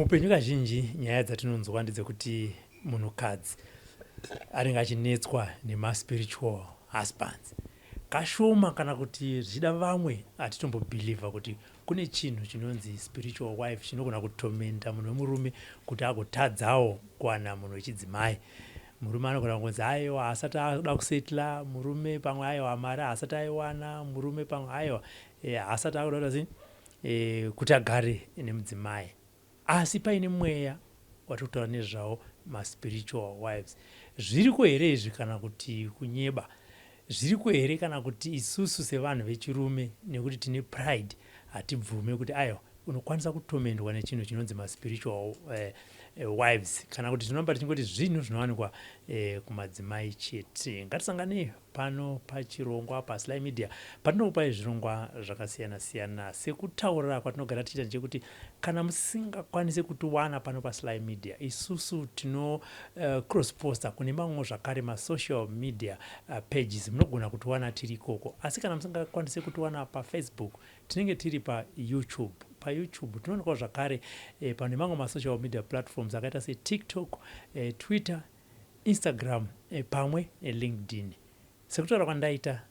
Muupenyu kazhinji nyaya dzatinonzwa ndedzekuti munhukadzi anenge achinetswa nemaspiritual husbands. Kashoma kana kuti zvichida vamwe hatitombobhilivha kuti kune chinhu chinonzi spiritual wife chinogona kutomenda munhu wemurume kuti agotadzawo kuwana munhu wechidzimai. Murume anogona kungonzi aiwa haasati ada kusetla, murume pamwe aiwa mari haasati aiwana, murume pamwe aiwa haasati akuda kuita sei kuti agare nemudzimai. Asi paine mweya watiri kutaura nezvawo, maspiritual wives. Zviriko here izvi kana kuti kunyeba? Zviriko here kana kuti isusu sevanhu vechirume nekuti tine pride hatibvume kuti aiwa unokwanisa kutomendwa nechinhu chinonzi maspiritual wives, kana kuti tinoramba tichingoti zvinhu zvinowanikwa kumadzimai chete? Ngatisanganei pano pachirongwa paSly Media patinokupai zvirongwa zvakasiyana siyana. Sekutaura kwatinogara tichiita ndechekuti kana musingakwanise kutiwana pano paSly Media, isusu tino cross posta kune mamwe zvakare masocial media pages, munogona kutiwana tiri ikoko. Asi kana musingakwanise kutiwana paFacebook, tinenge tiri paYouTube. PaYouTube tinoonekwawo zvakare pane mamwe masocial media platforms akaita seTikTok, Twitter, Instagram pamwe neLinkedIn. Sekutaura kwandaita,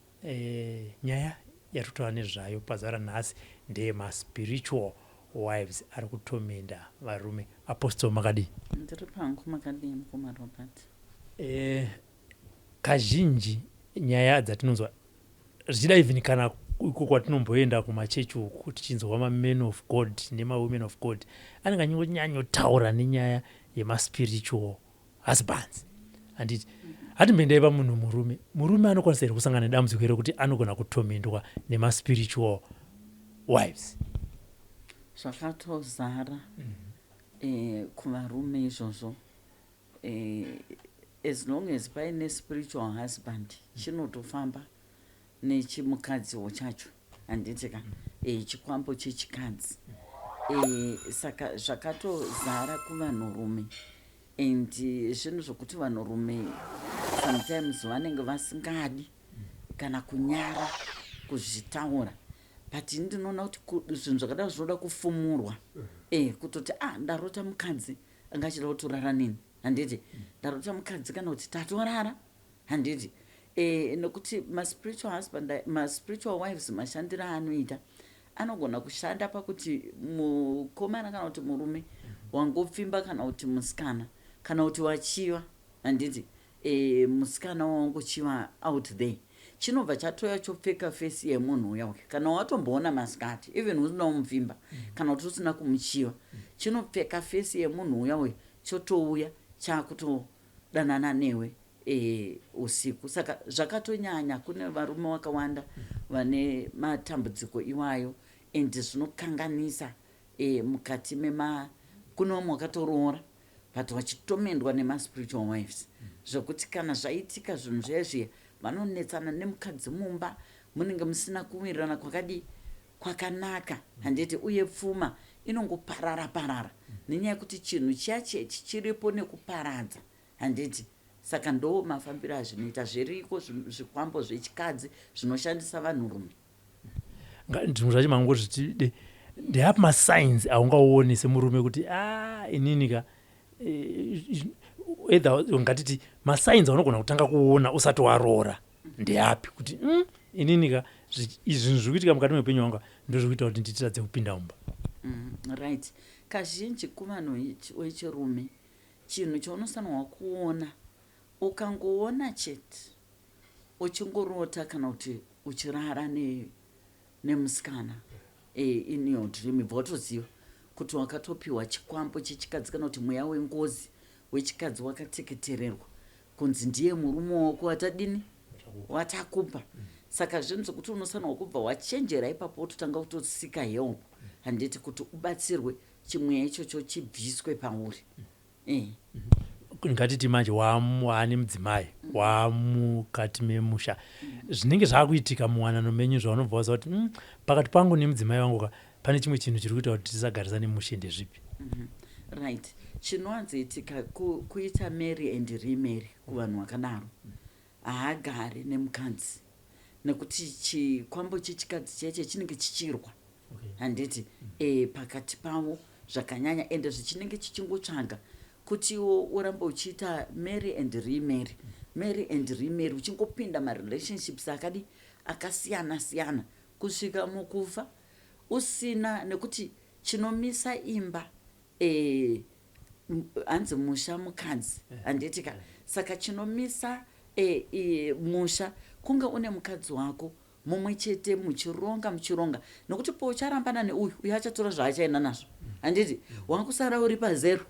nyaya yatiri kutaura nezvayo pazuva ranhasi ndeyemaspiritual wives ari kutomenda varume. Apostle, makadii? Ndiri pangu, makadii mukoma Robert? Kazhinji nyaya dzatinonzwa zvichida even kana iko kwatinomboenda kumachechi uku tichinzwa mamen of God nemawomen of God anenge achingonyanyotaura nenyaya yemaspiritual husbands, handiti? Hatimboendai pamunhu murume. Murume anokwanisa here kusangana nedambudziko rekuti anogona kutomendwa nemaspiritual wives? Zvakatozara kuvarume izvozvo. As long as paine spiritual husband, chinotofamba nechimukadziwo chacho, handiti ka? Chikwambo chechikadzi. Saka zvakatozara kuvanhurume and zvinhu zvokuti vanhurume sometimes vanenge vasingadi kana kunyara kuzvitaura, but ini ndinoona kuti zvinhu zvakadaro zvinoda kufumurwa, kutoti ah, ndarota mukadzi anga achida kutorara neni, handiti? Ndarota mukadzi kana kuti tatorara, handiti? Nokuti maspiritual husband, maspiritual wives, mashandiro aanoita anogona kushanda pakuti mukomana kana kuti murume wangopfimba kana kuti musikana kana kuti wachiva, handiti? Musikana wangochiva out there, chinobva chatoya chopfeka face yemunhu uya uya. Kana watomboona masikati, even usina kumupfimba kana kuti usina kumuchiva, chinopfeka face yemunhu uya uya, chotouya chakutodanana newe usiku. Saka zvakatonyanya kune varume vakawanda vane matambudziko iwayo and zvinokanganisa mukati mema. Kune vamwe vakatoroora but vachitomendwa nemaspiritual wives, zvokuti kana zvaitika zvinhu zviya zviya vanonetsana nemukadzi mumba, munenge musina kuwirirana kwakadii kwakanaka, handiti? Uye pfuma inongoparara parara nenyaya yekuti chinhu chiya chechi chiripo nekuparadza, handiti? Saka ndo mafambiro azvinoita. Zviriko zvikwambo zvechikadzi zvinoshandisa vanhurume. Zvinhu zvacho mangozvitide, ndeapi masigns aungaone semurume kuti a inini ka either ngatiti masigns aunogona kutanga kuona usati waroora ndeapi kuti inini ka izvi zvinhu zviri kuitika mukati meupenyu hwangu ndo zviri kuita kuti nditiradze kupinda mumba? Right, kazhinji kuvanhu wechirume chinhu chaunofanirwa kuona, ukangoona chete uchingorota kana kuti uchirara nemusikana in your dream, ibva watoziva kuti wakatopiwa chikwambo chechikadzi kana kuti mweya wengozi wechikadzi wakateketererwa kunzi ndiye murume wako watadini watakupa. Saka zvinhu zvokuti unofanirwa kubva wachenjera ipapo, wototanga kutosika help, handiti, kuti ubatsirwe chimweya ichocho chibviswe pauri. Ngatiti manje waane mudzimai, wamukati memusha, zvinenge zvaakuitika muwanano menyu zvaunobva waziva kuti pakati pangu nemudzimai wangu ka pane chimwe chinhu chiri kuita kuti tisagarisane mushe, ndezvipi? Right, chinowanzoitika kuita marry and remarry kuvanhu vakadaro. Haagari nemukadzi nekuti chikwambo chechikadzi cheche chinenge chichirwa, handiti? Pakati pavo. Zvakanyanya, ende zvichinenge chichingotsvaga kuti iwo urambe uchiita marry and remarry, marry and remarry, uchingopinda marelationships akadi akasiyana siyana kusvika mukufa usina. Nekuti chinomisa imba, hanzi musha mukadzi, handiti ka? Saka chinomisa musha kunge une mukadzi wako mumwe chete, muchironga muchironga, nokuti poucharambana neuyu, uyu achatora zvaachaenda nazvo, handiti? Wakusara uri pazero.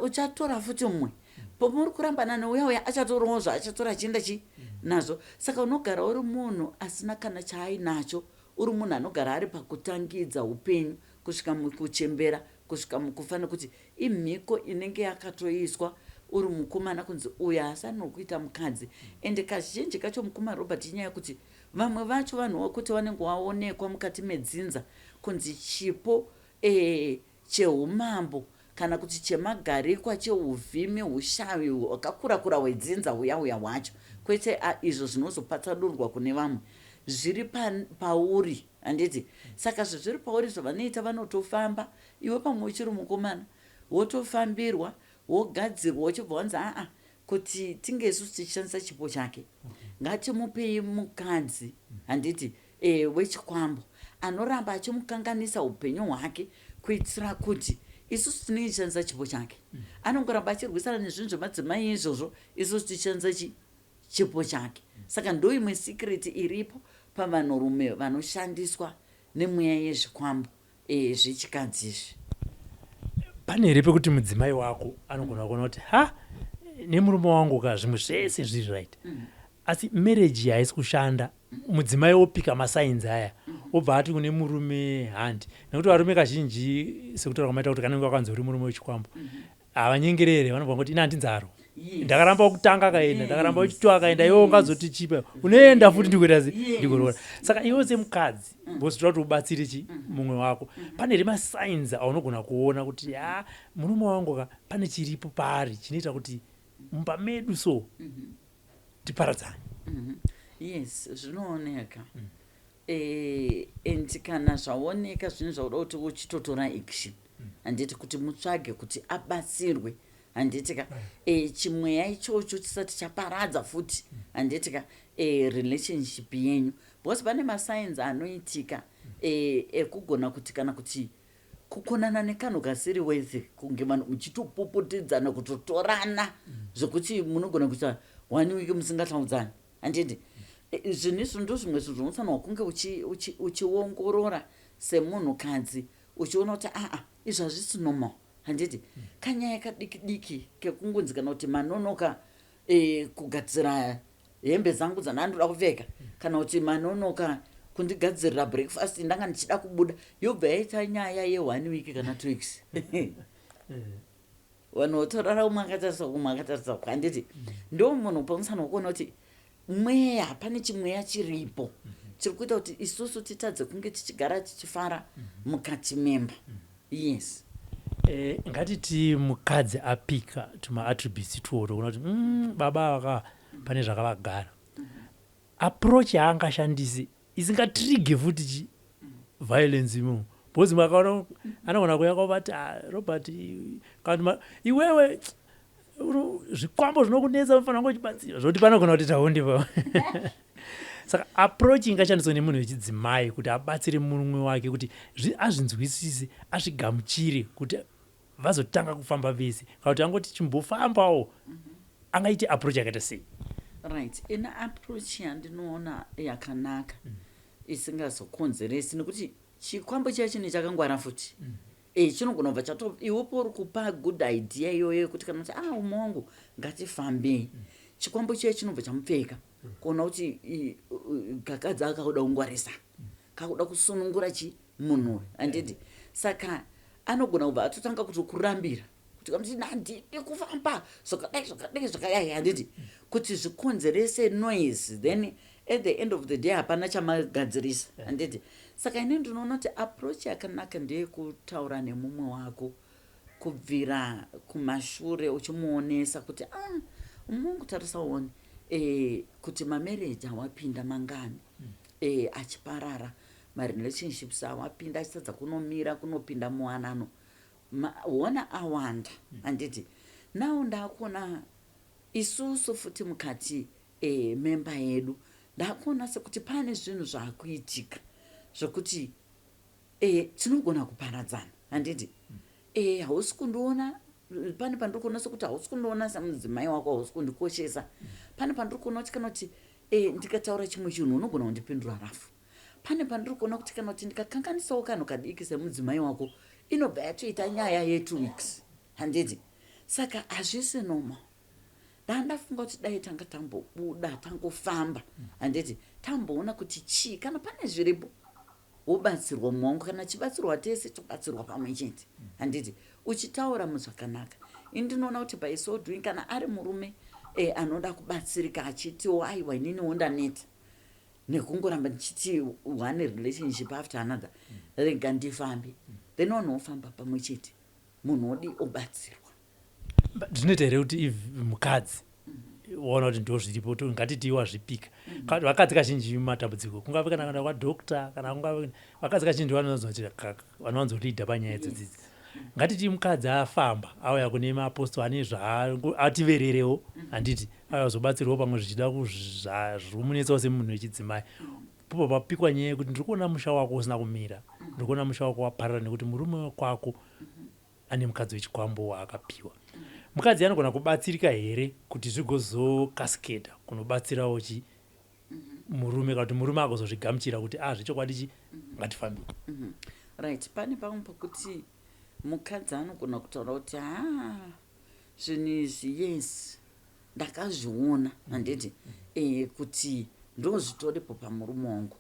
Uchatora futi mumwe. Pomuri kurambana neuya, uya achatorawo zvaachatora achienda chi nazvo. Saka unogara uri munhu asina kana chaainacho, uri munhu anogara ari pakutangidza upenyu kusvika mukuchembera, kusvika mukufa, nekuti imhiko inenge yakatoiswa uri mukomana kunzi uyu haasani kuita mukadzi. Ende kazhinji kacho, mukoma Robert, inyaya yekuti vamwe vacho vanhu vokuti vanenge vaonekwa mukati medzinza kunzi chipo cheumambo kana kuti chemagarikwa, cheuvhimi, ushavi hwakakura kura hwedzinza uya uya hwacho, kwete izvo zvinozopatsanurwa kune vamwe, zviri pauri, handiti? Saka zvezviri pauri, zvavanoita, vanotofamba iwe pamwe uchiri mukomana, wotofambirwa, wogadzirwa, uchibva wanzi, "Aa, kuti tinge isusu tichishandisa chipo chake, ngatimupei mukadzi, handiti, wechikwambo anoramba achimukanganisa upenyu hwake, kuitira kuti isusu tinenge tichishandisa chipo chake. Anongoramba achirwisana nezvinhu zvemadzimai izvozvo, isusu tichishandisa chipo chake." Saka ndo imwe secret iripo pavanhurume vanoshandiswa nemweya yezvikwambo zvechikadzi izvi. Pane here pekuti mudzimai wako anogona kuona kuti, "Ha, nemurume wangu ka zvimwe zvese zviri right, asi marriage haisi kushanda"? Mudzimai wopika masigns aya, wobva ati kune murume, "Handi," nekuti varume kazhinji, sekutaura kwamaita kuti kanenge wakanzi uri murume wechikwambo, havanyengerere. Vanobva ngoti, "Ina handinzaro. Ndakaramba kutanga akaenda, ndakaramba wechitwo akaenda, iwe ungazoti chipa unoenda futi, ndikuita se ndikuroora." Saka iwe semukadzi, because toda kuti ubatsire chi mumwe wako, pane here masigns aunogona kuona kuti, "Ha, murume wangu ka pane chiripo paari chinoita kuti mumba medu so tiparadzane"? Yes, zvinooneka. And kana zvaoneka, zvinhu zvauda kuti uchitotora action, handiti, kuti mutsvage kuti abatsirwe, handiti ka? Chimweya ichocho chisati chaparadza futi, handiti ka, relationship yenyu, because pane masigns anoitika ekugona kuti kana kuti kukonana nekanhu kasiri wese, kunge vanhu muchitopopotedzana, kutotorana zvekuti munogona kuita one week musingataudzani, handiti? Zvinhu izvo ndo zvimwe zvinhu zvinofanirwa kunge uchiongorora semunhukadzi, uchiona kuti, "Aa, izvi hazvisi normal," handiti? Kanyaya kadiki diki kekungonzi kana kuti manonoka kugadzira hembe dzangu dzandandoda kupfeka, kana kuti manonoka kundigadzirira breakfast, ndanga ndichida kubuda, yobva yaita nyaya yeone week kana 2 weeks, vanhu votorara umwe akatarisa, umwe akatarisa, handiti? Ndo munhu pamusana wekuona kuti mweya, pane chimweya chiripo chiri kuita kuti isusu titadze kunge tichigara tichifara mukati memba, yes. Ngatiti mukadzi apika tumaattributes tuoto, kuona kuti baba vaka pane zvakavagara, approach yaangashandisi isingatrigge futi chi violence imomo? Because makaona anogona kuuya kwabati, "Ah, Robert," kana "Iwewe zvikwambo zvinokunetsa, unofanira kunge uchibatsira," zvokuti panogona kuti taundi pa. Saka approach ingashandiswa nemunhu wechidzimai kuti abatsire murume wake kuti azvinzwisise, azvigamuchire, kuti vazotanga kufamba vese, kana kuti angoti chimbofambawo, angaite approach yakaita sei? Right, ina approach yandinoona yakanaka isingazokonzeresi, nekuti chikwambo chiya chine chakangwara futi. Chinogona kubva chato iwe pauri kupa good idea iyoyo yekuti kana kuti, "Ah, umwe wangu, ngatifambei," chikwambo chiya chinobva chamupfeka kuona kuti kakadzi akakuda kungwarisa, kakuda kusunungura chi munhu uyu, handiti? Saka anogona kubva atotanga kutokurambira kuti kamuti, "Handidi kufamba zvakadai, zvakadai, zvakadai," handiti, kuti zvikonzerese noise. Then at the end of the day hapana chamagadzirisa, handiti? Saka ini ndinoona kuti approach yakanaka ndeyekutaura nemumwe wako kubvira kumashure, uchimuonesa kuti, "Ah, umwe wangu, tarisa uone kuti mamarriage awapinda mangani achiparara, marelationships awapinda achitadza kunomira, kunopinda muwanano." Hona awanda, handiti? Now ndakuona isusu futi mukati memba yedu, ndakuona sekuti pane zvinhu zvaakuitika zvokuti tinogona kuparadzana, handiti? Hausi kundiona, pane pandiri kuona sekuti hausi kundiona semudzimai wako, hausi kundikoshesa. Pane pandiri kuona kuti kana kuti ndikataura chimwe chinhu, unogona kundipindura rafu. Pane pandiri kuona kuti kana kuti ndikakanganisawo kanhu kadiki semudzimai wako, inobva yatoita nyaya ye2 weeks, handiti? Saka hazvisi normal. Ndandafunga kuti dai tanga tambobuda, tangofamba, handiti? Tamboona kuti chii, kana pane zviripo wobatsirwa muwangu, kana chibatsirwa tese, tobatsirwa pamwe chete, handiti? Uchitaura muzvakanaka. Ini ndinoona kuti by so doing, kana ari murume anoda kubatsirika, achitiwo, "Aiwa, ininiwo ndaneta nekungoramba ndichiti one relationship after another, rega ndifambe," then vanhu vofamba pamwe chete, munhu odi obatsirwa. Zvinoita here kuti if mukadzi waona kuti ndo zviripo, ngatiti wazvipika? Vakadzi kazhinji matambudziko, kungave kana kuenda kwadoctor, kana kungave vakadzi kazhinji vanowanzoleada panyaya idzodzidzi. Ngatiti mukadzi afamba, auya kune maapostle ane zvaativererewo, handiti? Auya kuzobatsirwawo, pamwe zvichida zviri semunhu wechidzimai. Pobva papikwa nyaya yekuti ndiri kuona musha wako usina kumira, ndiri kuona musha wako waparara nekuti murume kwako ane mukadzi wechikwambo waakapiwa. Mukadzi anogona kubatsirika here kuti zvigozokaskeda kunobatsirawo chi murume, kana kuti murume agozozvigamuchira kuti a zvechokwadi chi ngatifambe? Right, pane pamwe pokuti mukadzi anogona kutaura kuti, "Ha, zvinhu izvi, yes, ndakazviona, handiti, kuti ndo zvitoripo pamurume wangu,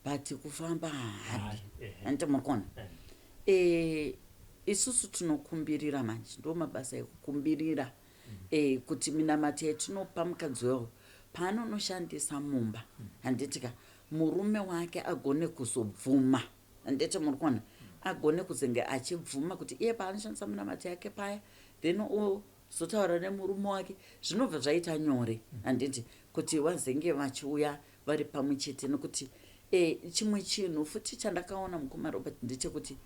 but kufamba haadi," handiti murikuona? Isusu tinokumbirira manje, ndo mabasa ekukumbirira kuti minamato yatinopa mukadzi wavo paanonoshandisa mumba, handiti ka, murume wake agone kuzobvuma, handiti muri kuona? Agone kuzenge achibvuma kuti iye paanoshandisa minamato yake paya, then ozotaura nemurume wake, zvinobva zvaita nyore, handiti, kuti vazenge vachiuya vari pamwe chete. Nekuti chimwe chinhu futi chandakaona, mukoma Robert, ndechekuti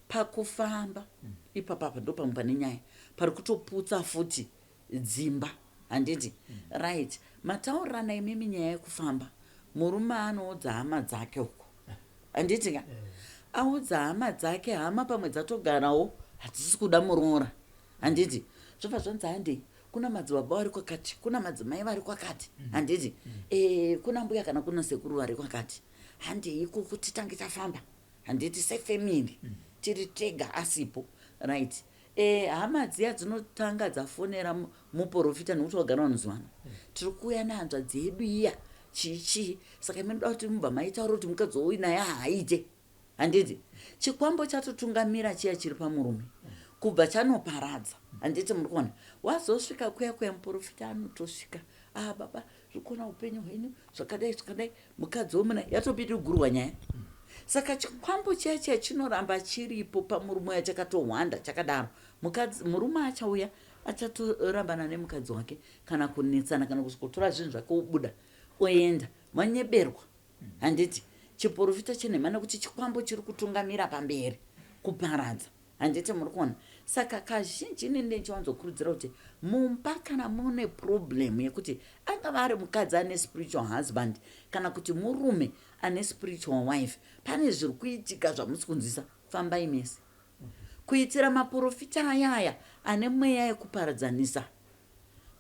pakufamba ipapapa ndo pamwe pane nyaya pari kutoputsa futi dzimba, handiti? Right, mataurirana imimi nyaya yekufamba, murume anoudza hama dzake uko, handiti ka? Audza hama dzake, hama pamwe dzatogarawo hadzisi kuda muroora, handiti? Zvobva zvanzi, "Handei kuna madzibaba vari kwakati, kuna madzimai vari kwakati, handiti? Kuna mbuya kana kuna sekuru vari kwakati, handei ikoko titange tafamba, handiti, sefamily tiri tega asipo." Right, hama dziya dzinotanga dzafonera muprofita, nekuti wagara vanozivana, "Tiri kuuya nehanzvadzi yedu iya, chii chii." Saka inoda kuti mubva maitaura kuti mukadzi wouyu naye haaite, handiti? Chikwambo chatotungamira chiya chiri pamurume kubva chanoparadza, handiti muri kuona? Wazosvika kuya kuya, muprofita anotosvika, "Ah, baba, zviri kuona upenyu hwenyu zvakadai zvakadai, mukadzi womuna yatopita nyaya." Saka chikwambo chiya chiya chinoramba chiripo pamurume uya, chakatohwanda chakadaro. Mukadzi, murume achauya achatorambana nemukadzi wake, kana kunetsana, kana kusvikotora zvinhu zvake obuda oenda. Manyeberwa, handiti? Chiprofita chenhema, nekuti chikwambo chiri kutungamira pamberi kuparadza, handiti muri kuona? Saka kazhinji ini ndichiwanzokurudzira kuti mumba kana mune problem yekuti angava ari mukadzi ane spiritual husband kana kuti murume ane spiritual wife, pane zviri kuitika zvamusi kunzwisa, fambai mese, kuitira maprofita ayaya ane mweya yekuparadzanisa.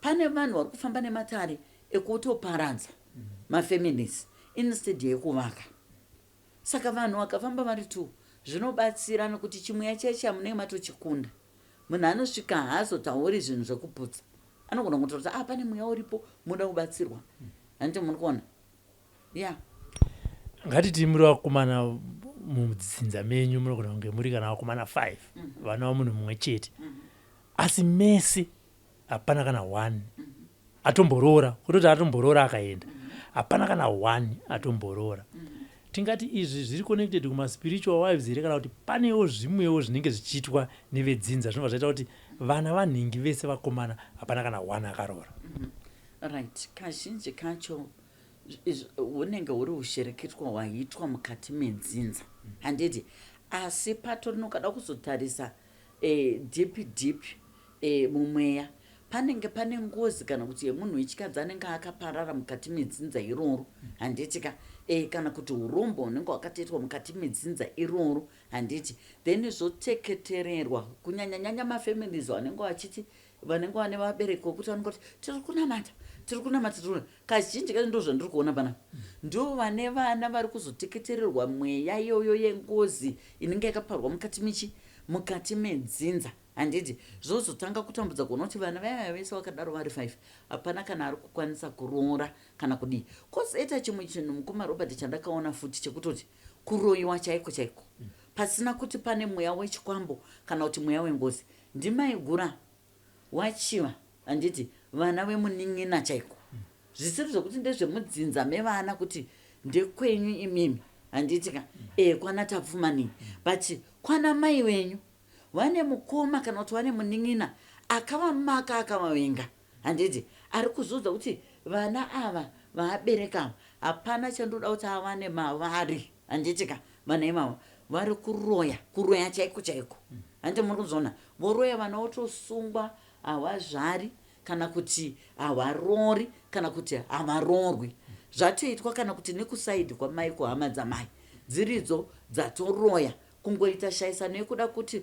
Pane vanhu vari kufamba nematare ekutoparadza mafamilies instead yekuvaka. Saka vanhu vakafamba vari two zvinobatsira, nekuti chimweya chaicha munenge matochikunda. Munhu anosvika haazotauri zvinhu zvekuputsa, anogona kutaura kuti, "Ah, pane mweya uripo, muda kubatsirwa," handiti muri kuona? Ya. Ngatiti muri vakomana mudzinza menyu, munogona kunge muri kana vakomana 5, vana vamunhu mumwe chete, asi mese hapana kana one atomboroora. Kutoti atomboroora akaenda, hapana kana one atomboroora. Tingati izvi zviri connected kumaspiritual wives here, kana kuti panewo zvimwewo zvinenge zvichiitwa nevedzinza zvinobva zvaita kuti vana vanhingi vese vakomana hapana kana one akaroora? Right, kazhinji kacho hunenge huri ushereketwa hwaitwa mukati medzinza, handiti? Asi pato rinokada kuzotarisa. Deep deep mumweya panenge pane ngozi kana kuti yemunhu wechikadzi anenge akaparara mukati medzinza iroro, handiti ka? Kana kuti urombo hunenge hwakatoitwa mukati medzinza iroro, handiti? Then zvoteketererwa, kunyanyanyanya mafamilies vanenge vachiti vanenge vane vabereki vokuti vanenge kuti tiri kunamata, tiri kunamata, tiri. Kazhinji kacho ndo zvandiri kuona panapa, ndo vane vana vari kuzoteketererwa mweya iyoyo yengozi inenge yakaparwa mukati mechi mukati medzinza, handiti? Zvozotanga kutambudza kuona kuti vana vaya vese vakadaro vari 5, hapana kana ari kukwanisa kuroora kana kudii. Kwozoita chimwe chinhu, mukoma Robert, chandakaona futi chekutoti kuroyiwa chaiko chaiko, pasina kuti pane mweya wechikwambo kana kuti mweya wengozi, ndimaigura wachiva, handiti? Vana vemunin'ina chaiko, zvisiri zvokuti ndezvemudzinza mevana kuti ndekwenyu imimi, handiti ka? Kwana Tapfumanei, but kwana mai venyu vane mukoma kana kuti vane munin'ina akavamaka, akavavenga, handiti? Ari kuzudza kuti vana ava vaabereka ava hapana chandoda kuti avane mavari, handiti ka? Vana ivavo vari kuroya, kuroya chaiko chaiko, handiti muri kuzviona? Voroya vana, votosungwa, havazvari kana kuti havarori kana kuti havarorwi. Zvatoitwa kana kuti nekuside kwamai, kuhama dzamai dziridzo dzatoroya, kungoita shayisano yekuda kuti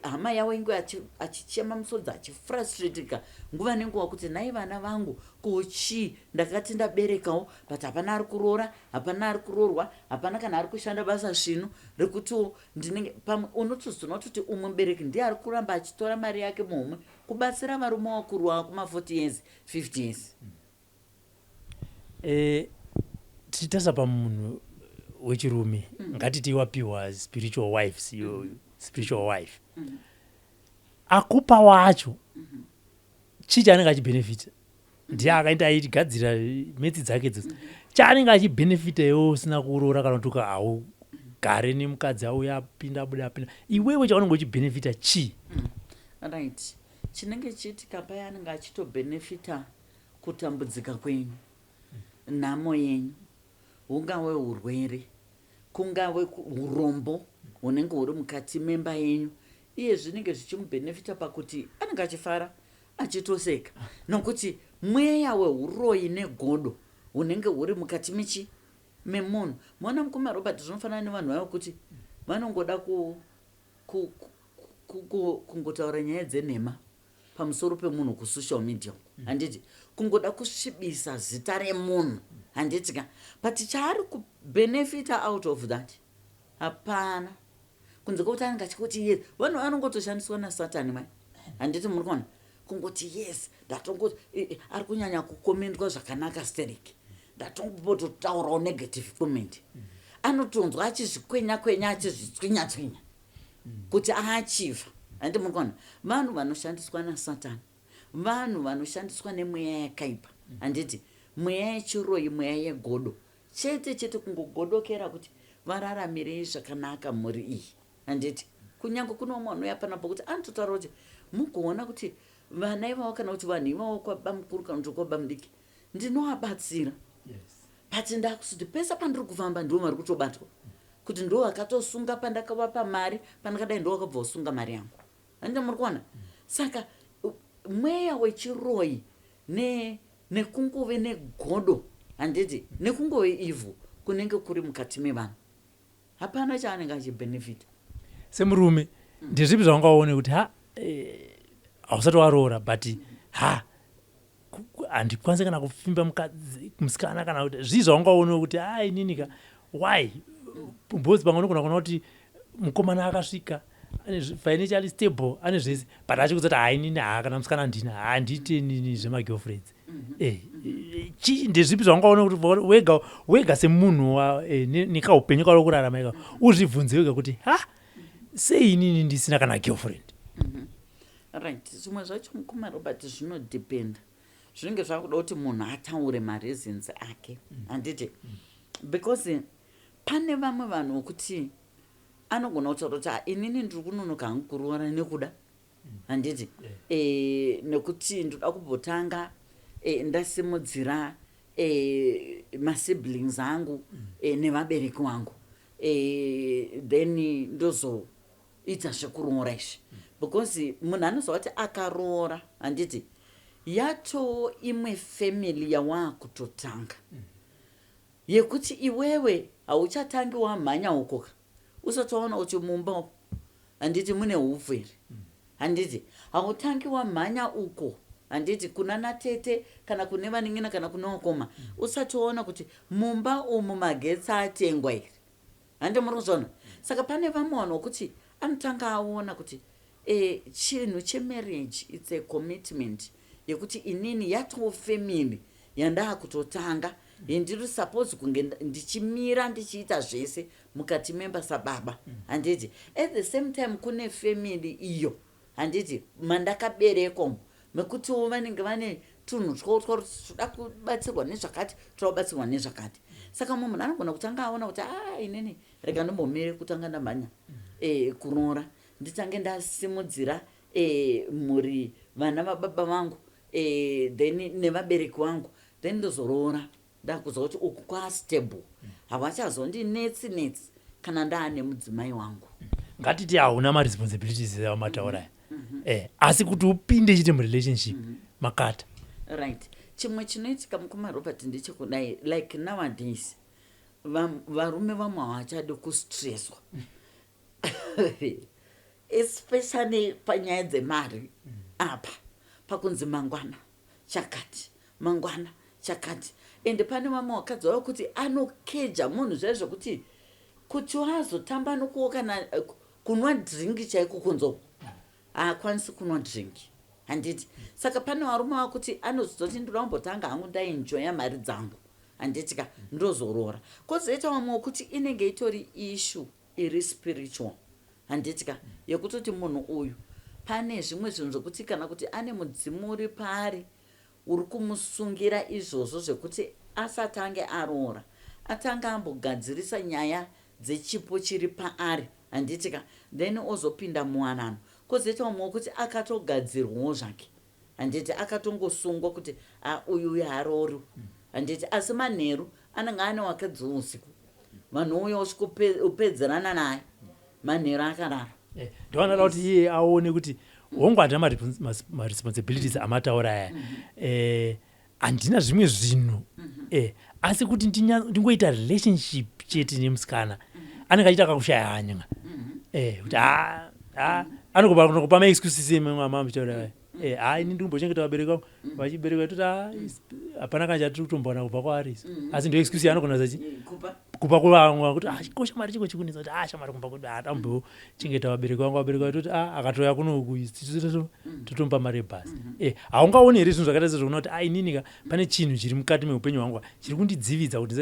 hama yavo inge achichema musodzi, achifrustratika nguva nenguva kuti nhai vana vangu, ko chii? Ndakati ndaberekawo, but hapana ari kuroora, hapana ari kuroorwa, hapana kana ari kushanda basa svinu rekutiwo ndinenge pamwe. Unotozoona kutoti umwe mubereki ndiye ari kuramba achitora mari yake muhomwe kubatsira varume vakuru vava kuma40 years, 50 years. Tichitarisa pamunhu wechirume, ngatiti wapiwa spiritual wives, yo spiritual wife akupa wacho, chii chaanenge achibhenefita? Ndiye akaenda aigadzira metsi dzake idzodzo. Chaanenge achibhenefita iwe usina kuroora kana kuti haugare nemukadzi auya, apinda, abuda, apinda, iwewe chaunenge uchibhenefita chii? Right, chinenge chiitika paya, anenge achitobhenefita kutambudzika kwenyu, nhamo yenyu, hungave urwere, kungave urombo hunenge huri mukati memba yenyu. Iye zvinenge zvichimubhenefita pakuti anenge achifara, achitoseka, nokuti mweya weuroyi negodo hunenge huri mukati mechi memunhu. Maona, mukoma Robert, zvinofanana nevanhu vaya kuti vanongoda kungotaura nyaya dzenhema pamusoro pemunhu kusocial media, handiti? Kungoda kusvibisa zita remunhu, handiti ka? But chaari kubhenefita out of that hapana, kunze kwekuti anenge achikuti yes. Vanhu vanongotoshandiswa nasatani mai, handiti muri kuona? Kungoti yes, ndatongo ari kunyanya kukomendwa zvakanaka stereki, ndatombototaurawo negative comment. Anotonzwa achizvikwenya kwenya, achizvitswinya tswinya kuti aachivha, handiti muri kuona? Vanhu vanoshandiswa nasatani, vanhu vanoshandiswa nemweya yakaipa, handiti? Mweya yechiroyi, mweya yegodo chete chete, kungogodokera kuti vararamirei zvakanaka mhuri iyi, handiti? Kunyange kune vamwe vanouya panapo kuti anototaura kuti mugoona kuti vana ivavo kana kuti vanhu ivavo kwabamukuru kana kuti kwabamudiki ndinovabatsira, but ndakusiti pese pandiri kufamba ndivo vari kutobatwa kuti ndo vakatosunga pandakavapa mari, pandakadai ndo vakabva kusunga mari yangu, handiti muri kuona? Saka mweya wechiroyi nekungove negodo, handiti, nekungove ivhu kunenge kuri mukati mevanhu, hapana chaanenge achibhenefita. Semurume, ndezvipi zvaungaone kuti ha, hausati waroora, but ha, handikwanisi kana kufimba mukadzi musikana, kana kuti zvii zvaungaone kuti ha, inini ka, why? Because pamwe unogona kuona kuti mukomana akasvika ane financially stable, ane zvese, but achikudza kuti ha, inini ha, kana musikana handina, handiite inini zvemagirlfriends. Ndezvipi zvaungaona kuti wega wega semunhu nekaupenyu kauri kurarama ika, uzvibvunze wega kuti ha, sei inini ndisina kana girlfriend? Right, zvimwe zvacho, mukoma Robert, zvinodhipenda, zvinenge zvakuda kuti munhu ataure mareasons ake, handiti? Because pane vamwe vanhu vokuti anogona kutaura kuti, "Ah, inini ndiri kunonoka hangu kuroora nekuda, handiti, nekuti ndoda kumbotanga ndasimudzira masiblings angu nevabereki vangu, then ndozoita zvekuroora izvi." Because munhu anozwa kuti akaroora, handiti, yatoo imwe family yawaakutotanga, yekuti iwewe hauchatangi wamhanya ukoka usati waona kuti mumba umu, handiti, mune hupfu here. Handiti hautangi wamhanya uko, handiti, kuna natete kana kune vanin'ina kana kune wakoma, usati waona kuti mumba umu magetsi atengwa here. Handi muri kuzviona? Saka pane vamwe vanhu vokuti anotanga aona kuti chinhu chemarriage, it's a commitment yekuti inini yatoo family yandaakutotanga, yendiri suppose kunge ndichimira ndichiita zvese mukati memba sababa, handiti? At the same time kune family iyo, handiti, mandakaberekwa umu, mekutiwo vanenge vane tunhu twavo twakuti toda kubatsirwa nezvakati, toda kubatsirwa nezvakati. Saka mumwe munhu anogona kutanga aona kuti a, inini rega ndombomire kutanga ndamhanya kuroora, nditange ndasimudzira mhuri, vana vababa vangu, then nevabereki vangu, then ndozoroora ndakuzwa kuti uku kwastable, havachazondinetsi netsi kana ndaane mudzimai wangu. Ngatiti hauna maresponsibilities amataura aya, asi kuti upinde chete murelationship, makata. Right, chimwe chinoitika, mukoma Robert, ndechekudai: like nowadays varume vamwe havachadi kustresswa, especially panyaya dzemari apa, pakunzi mangwana chakati, mangwana chakati. Ende pane vamwe vakadzi vavo kuti anokeja munhu zvaizvo zvokuti kuti wazotamba nokuwo kana kunwa drink chaiko kunzoko, haakwanisi kunwa drink, handiti? Saka pane varume vakuti anozoti, "Ndoda kumbotanga hangu ndaenjoya mari dzangu, handiti ka, ndozoroora." Kwozoita vamwe wekuti inenge itori issue iri spiritual, handiti ka, yekutoti munhu uyu pane zvimwe zvinhu zvokuti kana kuti ane mudzimu uri paari uri kumusungira izvozvo, zvekuti asatange aroora atanga ambogadzirisa nyaya dzechipo chiri paari, handiti ka, then ozopinda muwanano. Kwozoita vamwe wekuti akatogadzirwawo zvake, handiti, akatongosungwa kuti a, uyu uyu haroori, handiti, asi manheru anenge ane wakadzi usiku, vanouya usvikopedzerana naye manheru akarara. Ndovanoda kuti iye aone kuti hongu, handina maresponsibilities amataura aya, handina zvimwe zvinhu, asi kuti ndingoita relationship chete nemusikana, anenge achiita kakushaya hanya, kuti ha ha anokupa maexcuses emamamitaura, ha, ini ndikumbochengeta vabereki vangu, vachibereka toti hapana kana chatiri kutombowana kubva kwaari isu. Asi ndo excuse yaanogona sachi kupa. Kupa kuvamwe kuti, "Ah, ko shamwari chiko chikunetsa?" Kuti, "Ah, shamwari, kumba kwedu hatambochengeta vabereki vangu." Vabereki vatoti, "Ah, akatouya kunoku totomupa mari yebhasi." Haungaoni here zvinhu zvakaita sezvokuona kuti, ah, inini ka pane chinhu chiri mukati meupenyu hwangu chiri kundidzividza kuti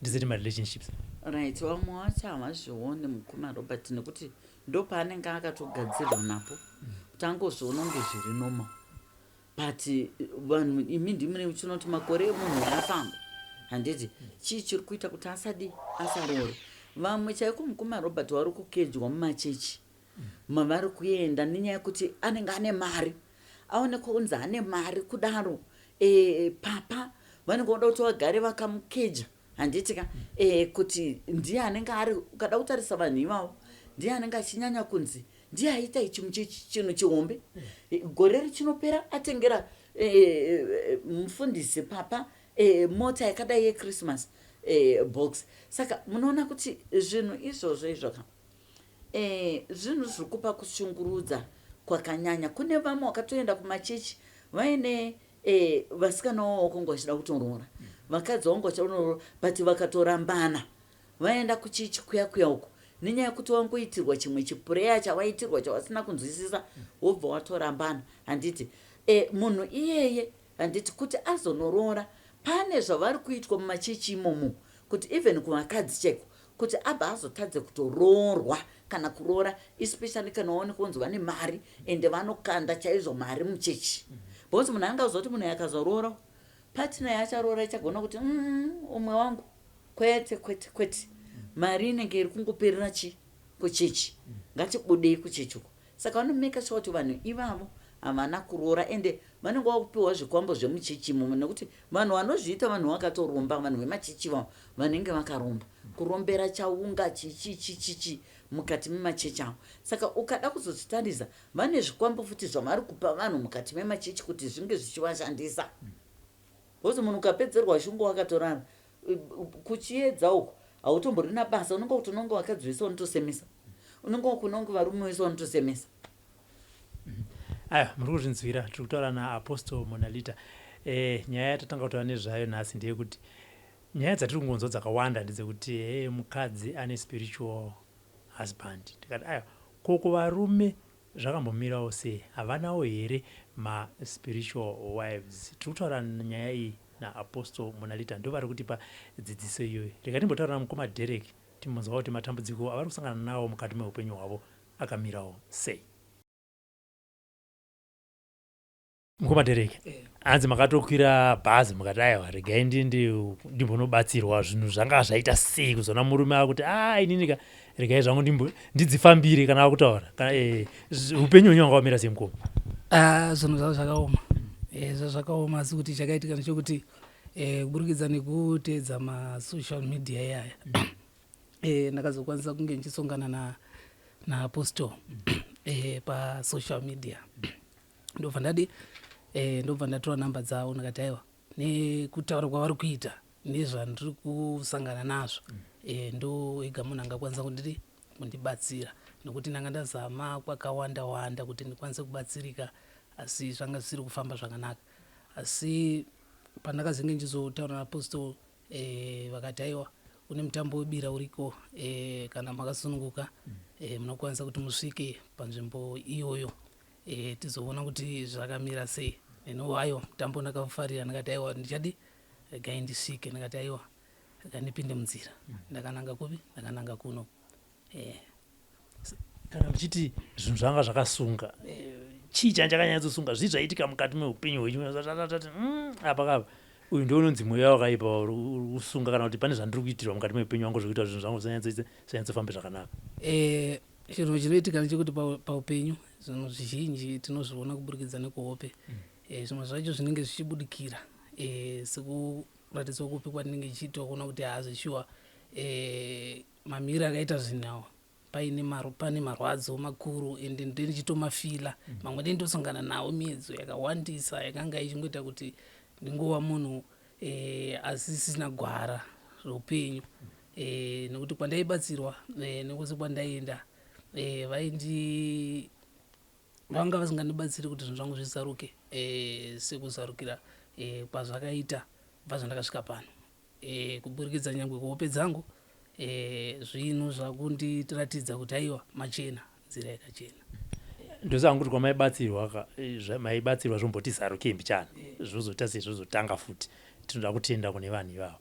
ndisati marelationships? Right, vamwe vacho havazvioni, mukoma Robert, nekuti ndo paanenge akatogadzirwa napo kuti angozviona kunge zviri normal. But vanhu imi ndimune uchinoti makore emunhu afamba, handiti? Chii chiri kuita kuti asadi asaroore? Vamwe chaiko, mukoma Robert, vari kukejwa mumachechi mavari kuenda nenyaya yekuti anenge ane mari, aonekwa kunzi ane mari kudaro, papa vanenge voda kuti vagare vakamukeja, handiti ka, kuti ndiye anenge ari, ukada kutarisa vanhu ivavo, ndiye anenge achinyanya kunzi ndiye aita ichi chinhu chihombe. Gore richinopera atengera mufundisi papa mota yakadai yeChristmas box. Saka munoona kuti zvinhu izvozvo izvoka zvinhu zviri kupa kushungurudza kwakanyanya. Kune vamwe vakatoenda kumachechi vaine vasikana vavo vakanga vachida kutoroora, vakadzi vangu vachida kutoroora, but vakatorambana vaenda kuchechi kuya kuya uko nenyaya yekuti wangoitirwa chimwe chiprayer chavaitirwa chavasina kunzwisisa, wobva watorambana, handiti? Munhu iyeye, handiti, kuti azonoroora, pane zvavari kuitwa mumachechi imomo, kuti even kuvakadzi chaiko, kuti abva azotadze kutoroorwa kana kuroora, especially kana waonekwa kunzi vane mari, ende vanokanda chaizvo mari muchechi, because munhu anga uzoti munhu akazoroora, partner yacharoora ichagona kuti, umwe wangu, kwete, kwete, kwete, mari inenge iri kungoperera chi kuchechi, ngatibudei kuchechi uko." Saka vanomeka sure kuti vanhu ivavo havana kuroora, ende vanenge vakupiwa zvikwambo zvemuchechi imomo, nekuti vanhu vanozviita vanhu vakatoromba, vanhu vemachechi vavo vanenge vakaromba, kurombera chaunga chichi chichichi. mukati memachechi avo. Saka ukada kuzozvitarisa, vane zvikwambo futi zvavari kupa vanhu mukati memachechi kuti zvinge zvichivashandisa. Because munhu ukapedzerwa shungu wakatorara kuchiedza uku, hautomborina basa. Unonge kuti unonge vakadzi vese vanotosemesa, unonge kunonge varume vese vanotosemesa. Aya, muri kuzvinzwira, tiri kutaura naApostle Monalita. Nyaya yatatanga kutaura nezvayo nhasi ndeyekuti nyaya dzatiri kungonzwa dzakawanda ndedzekuti he, mukadzi ane spiritual husband. Tikati aya, koko varume zvakambomirawo sei? Havanawo here maspiritual wives? Tiri kutaura nyaya iyi naApostle Monalita, ndo vari kutipa dzidziso iyoyo. Rega timbotaura namukoma Derek, timbonzwa kuti matambudziko avari kusangana nawo mukati meupenyu hwavo akamirawo sei. Mukoma Derek, hanzi makatokwira bhazi mukati aiwa, regai ndinde ndimbonobatsirwa. Zvinhu zvanga zvaita sei kuzoona murume akuti a, inini ka, regai zvangu ndidzifambire kana akutaura? Upenyu hwenyu hwanga wamira sei, mukoma? Ah, zvinhu zvavo zvakaoma. Zvakaoma, asi kuti chakaitika ndechekuti kuburikidza nekuteedza masocial media iyaya, ndakazokwanisa kunge ndichisongana naApostle pasocial media. Ndobva ndadi ndobva ndatora namba dzavo. Ndikati aiwa, nekutaura kwavari kuita nezvandiri kusangana nazvo, ndo ega munhu angakwanisa kundidi kundibatsira, nekuti ndanga ndazama kwakawanda wanda kuti ndikwanise kubatsirika, asi zvanga zvisiri kufamba zvakanaka. Asi pandakazenge ndichizotaura naApostle, vakati aiwa, une mutambo webira uriko, kana makasununguka, munokwanisa kuti musvike panzvimbo iyoyo, tizoona kuti zvakamira sei. Neniwo aiwa, mutambo ndakaufarira. Ndikati aiwa, ndichadi regai ndisvike. Ndikati aiwa, rega ndipinde munzira. Ndakananga kupi? Ndakananga kuno. Kana muchiti zvinhu zvanga zvakasunga, chii changa chakanyatsosunga? Zvii zvaitika mukati meupenyu hwenyu zvatati apa kapa uyu ndo unonzi mweya wakaipa uri kusunga, kana kuti pane zvandiri kuitirwa mukati meupenyu hwangu zvekuita kuti zvinhu zvangu zvisanyatsofanbe zvakanaka? Chinhu chinoitika ndechekuti paupenyu zvinhu zvizhinji tinozviona kuburikidza nekuhope. Zvimwe zvacho zvinenge zvichibudikira, sekuratidzwa kupi kwandinenge chichiitwa, kuona kuti haazvishuwa, mamiriro akaita zvinhu awa paine pane marwadzo makuru, ende ndichitomafila mamwe ndendosangana nawo, miedzo yakawandisa yakanga ichingoita kuti ndingova munhu asisina gwara reupenyu, nekuti kwandaibatsirwa nekwese kwandaienda, vaindi vanga vasingandibatsiri kuti zvinhu zvangu zvizaruke sekuzarukira kwazvakaita kubva zvandakasvika pano. Kuburikidza nyangwe kuhope dzangu, zvinhu zvakundiratidza kuti aiwa, machena, nzira yakachena. Ndosanga kuti kwamaibatsirwa ka, maibatsirwa zvomboti zarukei mbichana, zvozoita sei, zvozotanga futi. Tinoda kutenda kune vanhu ivavo.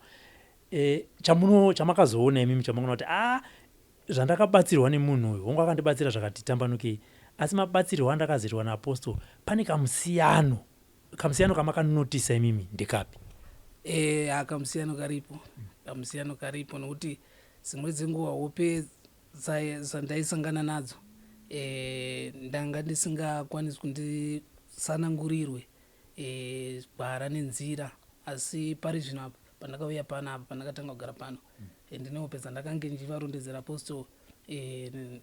Chamuno chamakazoona imimi, chamunoona kuti a, zvandakabatsirwa nemunhu uyu, hongu akandibatsira zvakati tambanukei, asi mabatsirwo andakazoitwa naApostle pane kamusiyano. Kamusiyano kamakanotisa imimi ndekapi? Kamusiyano karipo, kamusiyano karipo, nokuti dzimwe dzenguva hope dzandaisangana nadzo, ndanga ndisingakwanisi kundisanangurirwe gwara nenzira. Asi pari zvino apa pandakauya panapa, pandakatanga kugara pano, ndine hope dzandakange ndichivarondedzera Apostle,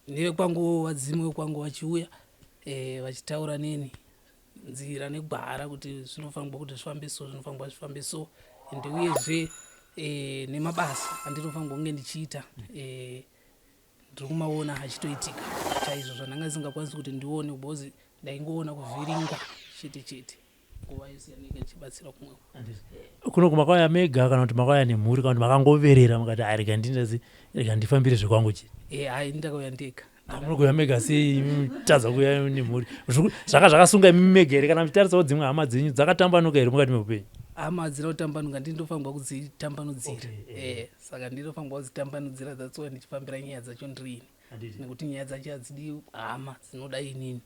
nevekwangu, vadzimu vekwangu vachiuya, vachitaura neni nzira negwara kuti zvinofanirwa kuti zvifambe so, zvinofanirwa zvifambe so. Ende uyezve nemabasa andinofanirwa kunge ndichiita, ndiri kumaona achitoitika chaizvo zvandanga ndisingakwanisi kuti ndione, because ndaingoona kuvhiringwa chete chete nguva yose yanenge ndichibatsira kumwe. Kuno kumakauya mega, kana kuti makauya nemhuri, kana kuti makangoverera mukati ai, rega ndindazi, rega ndifambire zvekwangu chii? Hai, ndakauya ndega. Munokuuya mega sei, tadza kuuya nemhuri? Zvaka zvakasunga imi mega here, kana muchitarisawo dzimwe hama dzenyu dzakatambanuka here mukati meupenyu? Hama hadzina kutambanuka, ndinofanirwa kudzitambanudzira. Saka ndinofanirwa kudzitambanudzira, that's why ndichifambira nyaya dzacho ndirini, nekuti nyaya dzacho hadzidi hama, dzinoda inini,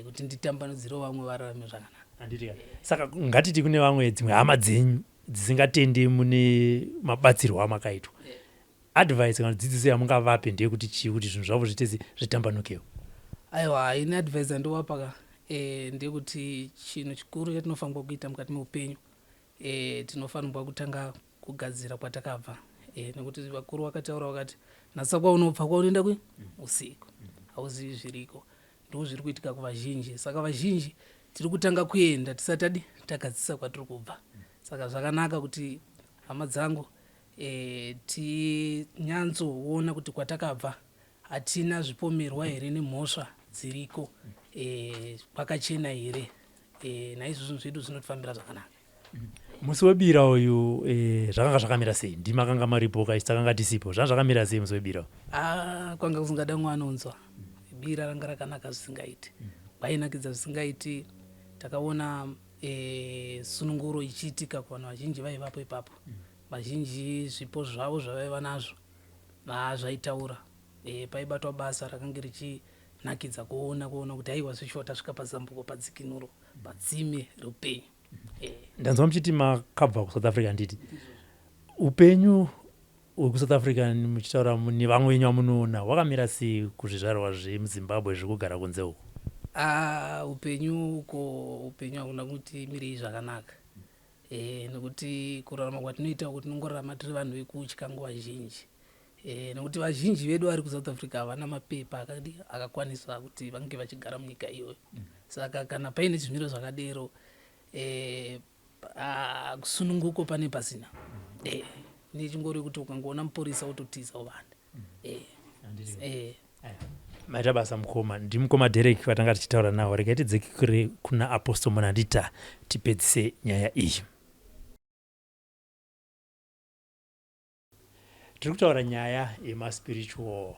kuti nditambanudzirewo vamwe vararame zvakanaka. Handiti? Saka ngatiti kune vamwe dzimwe hama dzenyu dzisingatende mune mabatsirwo amakaitwa, advice kana dzidziso yamungavape ndeyekuti chii kuti zvinhu zvavo zviite zvitambanukewo? Aiwa, haini advice yandovapa ka, ndeyekuti chinhu chikuru chatinofanirwa kuita mukati meupenyu, tinofanirwa kutanga kugadzira kwatakabva, nekuti vakuru vakataura vakati Nhasa kwaunobva kwaunoenda kwi usiku hauzivi zviriko. Ndo zviri kuitika kuvazhinji. Saka vazhinji tiri kutanga kuenda tisati tadi tagadzisa kwatiri kubva. Saka zvakanaka kuti hama dzangu tinyatsoona kuti kwatakabva hatina zvipomerwa here nemhosva dziriko, kwakachena here. Naizvozvo zvedu zvinotifambira zvakanaka. Musi webira uyu zvakanga zvakamira sei? Ndima kanga maripo kaisi takanga tisipo. Zvanga zvakamira sei musi webira? Ah, kwanga kusingada mwanonzwa. Bira ranga rakanaka zvisingaiti, kwainakidza zvisingaiti. Takaona sununguro ichiitika kuvanhu vazhinji vaivapo ipapo. Vazhinji zvipo zvavo zvavaiva nazvo zvaitaura. Paibatwa basa rakanga richinakidza kuona kuti aiwa, zvishuwa tasvika pazambuko, padzikinuro, patsime reupenyu. Ndanzwa muchiti makabva kuSouth Africa. Nditi upenyu hwekuSouth Africa, muchitaura nevamwe venyu vamunoona, hwakamira sei kuzvizvarwa zvemuZimbabwe zviri kugara kunze uko? Ah, upenyu uko, upenyu hakuna kuti mirei zvakanaka, nekuti kurarama kwatinoita uko tinongorarama tiri vanhu vekutya nguva zhinji, nekuti vazhinji vedu vari kuSouth Africa havana mapepa akadi akakwanisa kuti vange vachigara munyika iyoyo. Saka kana paine zvimiro zvakadero, kusununguko pane pasina. Nechingori kuti ukangoona mupurisa wototiza uvanda. Maita basa mukoma. Ndimukoma Derek vatanga tichitaura navo. Regai tidzikire kuna Apostle Munandita tipedzise nyaya iyi. Tiri kutaura nyaya yemaspiritual